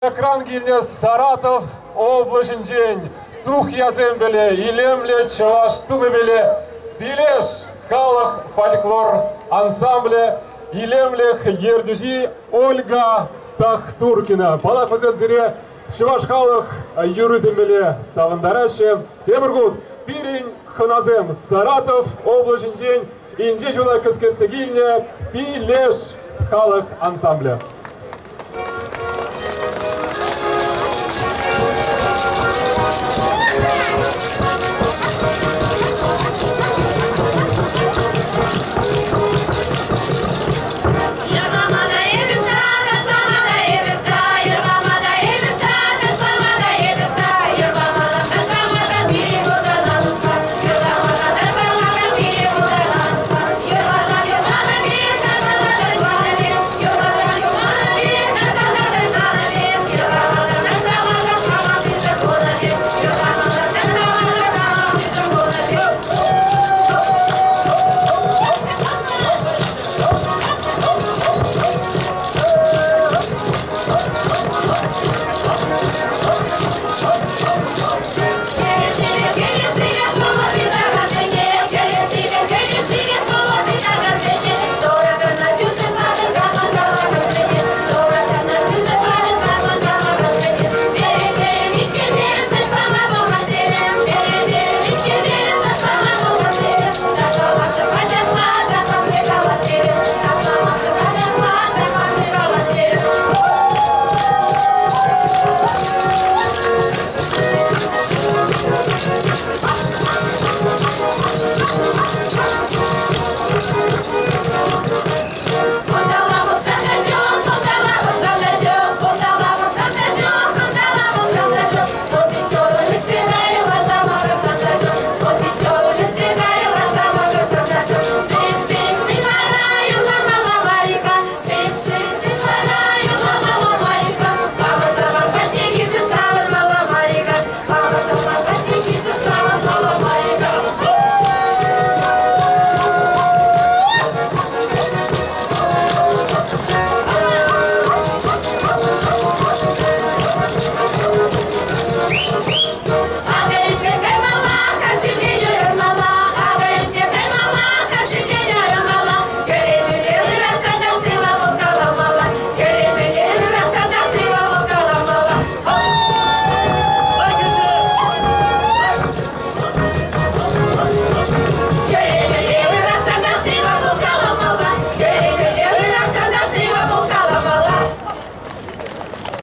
Аякран килнӗ Саратов облаҫӗнчен тухьясемпеле, илемлӗ чӑваш тумӗпеле Пилеш халӑх фольклор ансамблӗ, илемлӗх ертӳҫи Ольга Тахтуркина. Паллах, вӗсем сире чӑваш халӑх юррисемпеле савӑнтараҫҫӗ. Тепӗр хут пирӗн хӑнасем Саратов облаҫӗнчен инҫе ҫула кӗскетсе килнӗ Пилеш халӑх ансамблӗ.